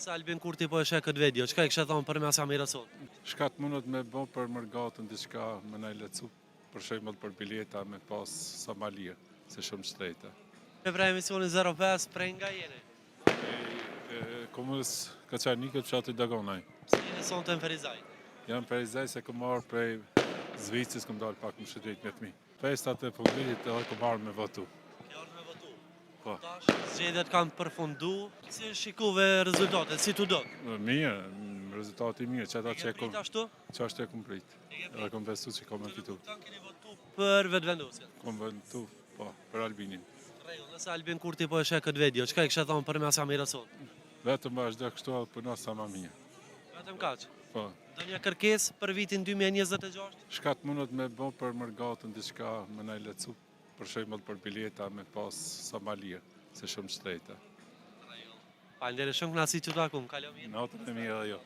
Nëse Albin Kurti po e sheh këtë video, çka i kishe thonë përmes kamerës sonë? Çka të mundet me bo për mërgatën diçka me na lehtësu, për shembull për bileta me pas sa ma lirë, se shumë shtrejta. Prej emisioni 05, prej nga jeni? Prej komunës Kaçanikët, fshatit Doganaj. Pse jeni sonte në Ferizaj? Jam Ferizaj se kom ardhë prej Zvicrës, kom dalë pak me shëtit me fmi. Festat e fundvitit edhe kom ardhë me votu. Ke ardhë me votu? Po. Tash, zgjedhjet kanë përfundu. Si shikuve rezultatet, si t'u dok? Mirë, rezultati mirë, që ata që e kom... ashtu? Që ashtu e kom prit. Edhe kom besu që kom me fitu. Keni votu për Vetëvendosjen? Kom votu, po, për Albinin. Rregull, nëse Albin Kurti po e sheh këtë video, çka i kishe thonë përmes kamerës sonë? Vetëm vazhdo kështu edhe puno sa ma mirë. Vetëm kaq? Po. Ndonjë kërkesë për vitin 2026? Çka të mundet me bo për mërgatën diçka me na lehtësu, për shembull për bileta me pas sa ma lirë, se shumë shtrejta. Faleminderit shumë, kënaqësi që takum. Kalo mirë. Natën e mirë edhe jo.